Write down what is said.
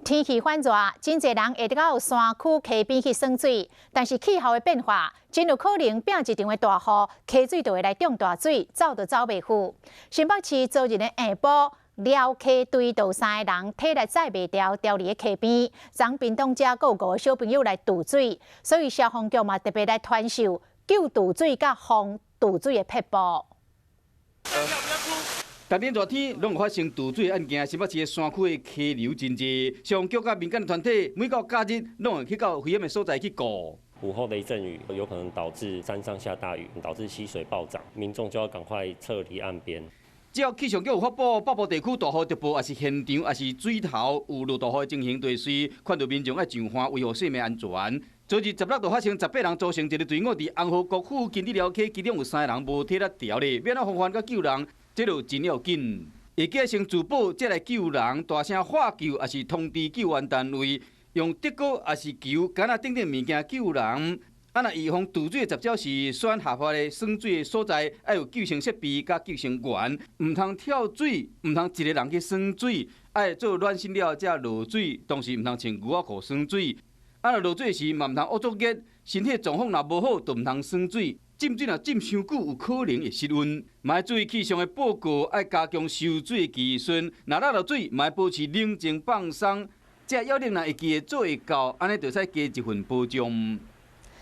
天氣反熱，真濟人會到山區溪邊去耍水，但是氣候的變化，真有可能變一場的大雨，溪水就會來漲大水，走都走袂去。新北市昨日的下晡，寮溪隊就三个人體力載袂牢，牢佇咧溪邊，昨屏東遮閣有五个小朋友來渡水，所以消防局嘛特別來傳授救渡水佮防渡水的撇步。逐年熱天攏有發生渡水案件，新北市的山區的溪流真濟，消防局佮民間團體每到假日攏會去到危險的所在去顧。午後雷陣雨有可能導致山上下大雨，導致溪水暴漲，民眾就要趕快撤離岸邊。只要氣象局有發布北部地區大雨特報，抑是現場，抑是水頭有落大雨的情形，就會隨勸導民眾愛上岸維護生命安全。昨日16度發生18人組成一个隊伍，佇紅河谷附近佇寮溪，其中有三个人無體力牢咧，欲按怎防範佮救人，這就真要緊。會記先自保，再來救人，大聲喊救，抑是通知救援單位，用竹篙抑是球、桿仔等等物件救人。啊，若預防渡水的十招是選合法的耍水的所在，愛有救生設備佮救生員，毋通跳水，毋通一个人去耍水，愛做暖身了才落水，同時毋通穿牛仔褲耍水。啊，若落水時嘛毋通惡作熱，身體狀況若無好，就毋通耍水。浸水若浸傷久，有可能會失溫。嘛愛注意氣象的報告，愛加強收水的技術。若落落水，嘛愛保持冷靜放鬆。這要領若會記得做會到，按呢就使加一份保障。